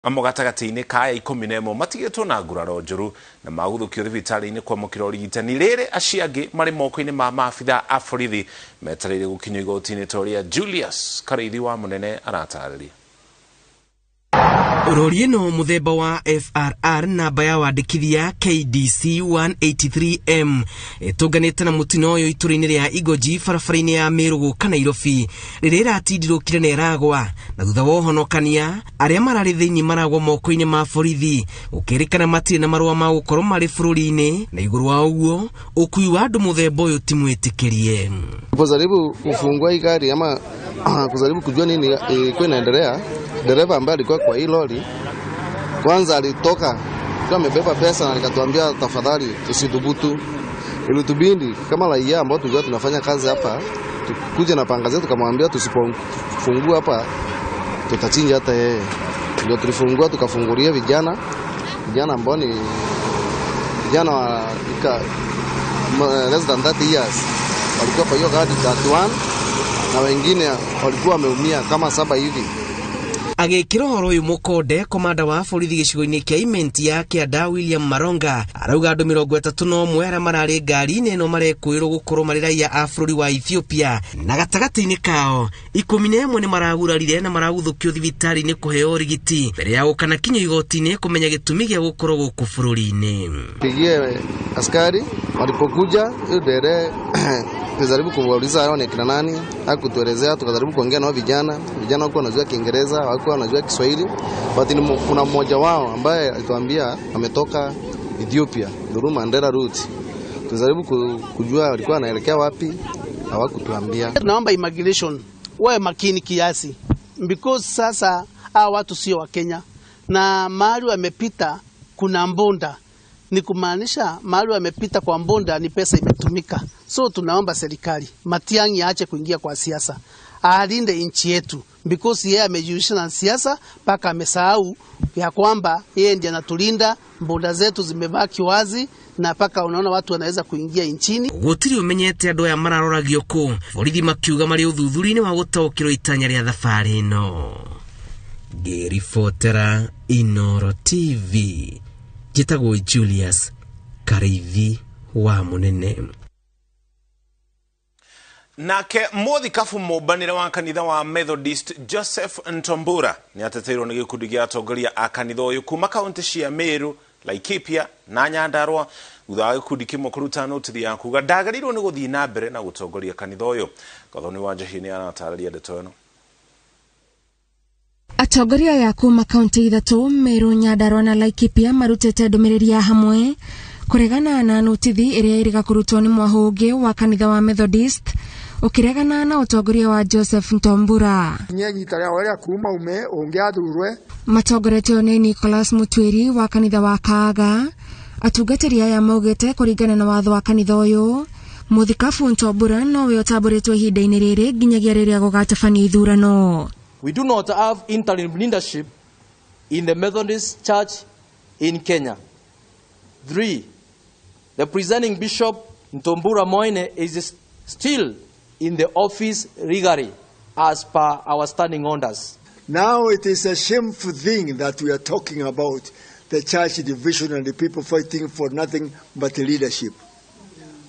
Amo gatagatĩ-inĩ ka aya 11 matigĩtwo na nguraro njũru na maguthũkio thibitarĩ-inĩ kwamũkĩra ũrigitani rĩrĩ acio angĩ marĩ moko-inĩ ma maabitha a borithi metereire gũkinyio igoti-inĩ ta ũrĩa Julius Karĩithi wa Mũnene aratarĩria. Rori ĩno mũthemba wa FRR namba ya wandĩkithia KDC 183M ĩtũnganĩte na mũtino ũyũ itũra-inĩ rĩa Igoji barabara-inĩ ya Meru gũka Nairobi rĩrĩa ĩratindirũkire na ĩragwa na thutha wa ũhonokania arĩa mararĩ thĩinĩ maragwa moko-inĩ ma borithi gũkĩrĩkana matirĩ na marũa ma gũkorwo marĩ bũrũri-inĩ na igũrũ wa ũguo ũkui wa andũ mũthemba ũyũ ti mwĩtĩkĩrie. Kujaribu kufungua hii gari ama kujaribu kujua nini ilikuwa inaendelea, dereva ambaye alikuwa kwa hii lori kwanza alitoka akiwa amebeba pesa na nikatuambia tafadhali tusidhubutu. Ilitubidi kama raia ambao tulikuwa tunafanya kazi hapa tukuje na panga zetu, tukamwambia tusipofungua hapa tutachinja hata yeye. Ndio tulifungua tukafungulia vijana vijana ambao ni vijana wa less than 30 years walikuwa kwa hiyo gari 31 na wengine walikuwa wameumia kama 7 hivi. Agĩkĩra ũhoro ũyũ mũkonde komanda wa borithi gĩcigo-inĩ kĩa Imenti ya Kĩanda William Maronga arauga andũ 31 arĩa mararĩ ngari-inĩ ĩno marekũĩrwo gũkorwo marĩ raia a bũrũri wa Ethiopia na gatagatĩ-inĩ kao 11 nĩ maragurarire na maraguthũkio thibitarĩ-inĩ kũheo ũrigiti mbere ya gũka na kinyo igoti-inĩ kũmenya gĩtũmi gĩa gũkorwo gũkũ bũrũri-inĩ. Pigie askari walipokuja hiyo dere tulijaribu kuwauliza hao ni kina nani, hakutuelezea. Tukajaribu kuongea nao vijana, vijana hawakuwa wanajua Kiingereza, hawakuwa wanajua Kiswahili, but ni kuna mmoja wao ambaye alituambia ametoka Ethiopia, through Mandera route. Tulijaribu kujua walikuwa wanaelekea wapi, hawakutuambia. Tunaomba immigration wawe makini kiasi, because sasa hawa watu sio wa Kenya na mahali wamepita kuna mbunda, ni kumaanisha mahali wamepita kwa mbunda ni pesa imetumika. So tunaomba serikali Matiang'i aache kuingia kwa siasa, alinde nchi yetu, because yeye amejihusisha na siasa mpaka amesahau ya kwamba yeye ndiye anatulinda. Mbunda zetu zimebaki wazi na mpaka unaona watu wanaweza kuingia nchini. Gũtirĩ ũmenyete andũ aya mararoragio kũ, borithi makiuga marĩ ũthuthuria-inĩ wa gũtaũkĩrwo itanya rĩa thabarĩ ĩno. Ngĩribotera Inooro TV, njĩtagwo Julius Karĩithi wa Mũnene. Nake mũthikabu mũmbanĩre wa kanitha wa Methodist Joseph Ntombura nĩ ateteirwo nĩ gĩkundi gĩa atongoria a kanitha ũyũ kuma kaunti cia Meru, Laikipia na Nyandarua thutha wa gĩkundi kĩmwe kũruta notithi ya kuga ndagĩrĩirwo nĩ gũthiĩ na mbere na gũtongoria kanitha ũyũ. Gathoni wa Njahĩ nĩ aratarĩria ndeto ĩno. Atongoria aya kuma kaunti 3 Meru, Nyandarua na Laikipia marutĩte ndũmĩrĩri ya hamwe kũregana na notithi ĩrĩa ĩrĩga kũrutwo nĩ mwahũ ũngĩ wa kanitha wa Methodist ũkĩregana na ũtongoria wa Joseph Ntombura. Matongoretio nĩ Nicholas Mutwiri wa kanitha wa Kaaga. Atungatĩri aya maugĩte kũringana na watho wa kanitha ũyũ mũthikabu Ntombura nowe ũtambũrĩtwo ihinda-inĩ rĩrĩ nginyagia rĩrĩa gũgatabanio ithurano. We do not have interim leadership in the Methodist Church in Kenya. 3, the presiding bishop Ntombura Moine is still in the office legally as per our standing orders. Now it is a shameful thing that we are talking about the church division and the people fighting for nothing but leadership.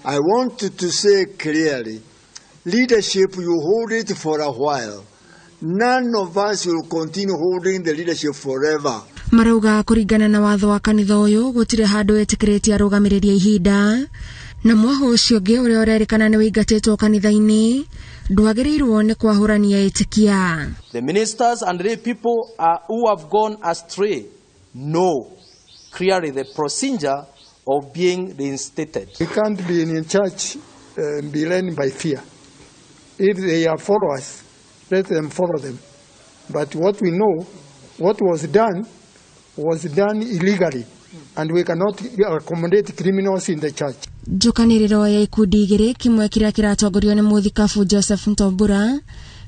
I want to say clearly, leadership, you hold it for a while. None of us will continue holding the leadership forever. Marauga kũringana na watho wa kanitha ũyũ gũtirĩ handũ etĩkĩrĩtie arũgamĩrĩri a ihinda na mwahũ ũcio ũngĩ ũrĩa ũrerĩkana nĩ wĩingatĩtwo kanitha-inĩ ndwagĩrĩirwo nĩ kwahũrania ĩtĩkia. The ministers and lay people who have gone astray know clearly the procedure of being reinstated. We can't be in church and be led by fear. If they are followers, let them follow them. But what we know, what was done illegally, and we cannot accommodate criminals in the church. Njũkanĩrĩro ya ikundi igĩrĩ kĩmwe kĩrĩa kĩratongorio nĩ mũthikabu Joseph Ntombura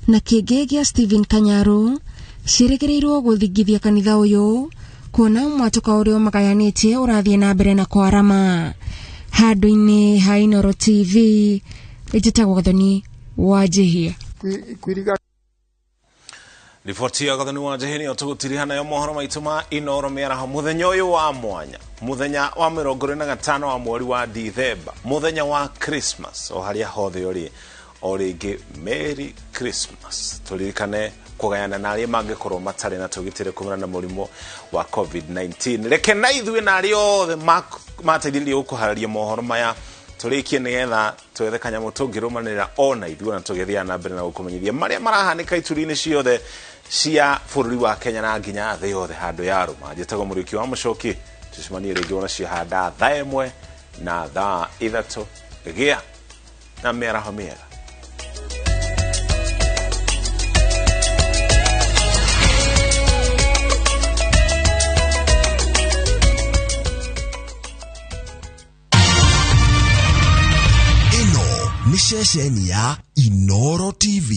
na kĩngĩ gĩa Stephen Kanyaru ciĩrĩgĩrĩirwo gũthingithia kanitha ũyũ kuona mwatũka ũrĩa ũmagayanĩtie ũrathiĩ na mbere na kwarama. Handũ-inĩ ha Inooro TV, njĩtagwo Gathoni wa Njihia. Riboti ya Gathoni wa Njahĩ nĩyo tũgũtiriha nayo mohoro maitũ ma Inoro mĩaraho mũthenya ũyũ wa mwanya, mũthenya wa 25 wa mweri wa Dithemba, mũthenya wa Christmas. O harĩa hothe ũrĩ, o rĩngĩ Merry Christmas. Tũririkane kũgayana na arĩa mangĩkorwo matarĩ na tũgitĩre kumana na mũrimũ wa COVID-19. Reke na ithuĩ na arĩa othe mateithĩrĩirie gũkũharĩria mohoro maya tũrĩkie nĩgetha twethe kanyamũ tũngĩrũmanĩrĩra ona ithuĩ na tũgĩthiaga na mbere na gũkũmenyithia marĩa marahanĩka ituri-inĩ ciothe cia bũrũri wa Kenya na nginya thĩ yothe handũ ya rũma. Njĩtagwo Mũriũki wa Mũcoki, tũcemanie rĩngĩ ona ciahanda thaa 1 na thaa 3. Gĩa na mĩaraho mĩega. Ĩno nĩ ceceni ya Inoro TV.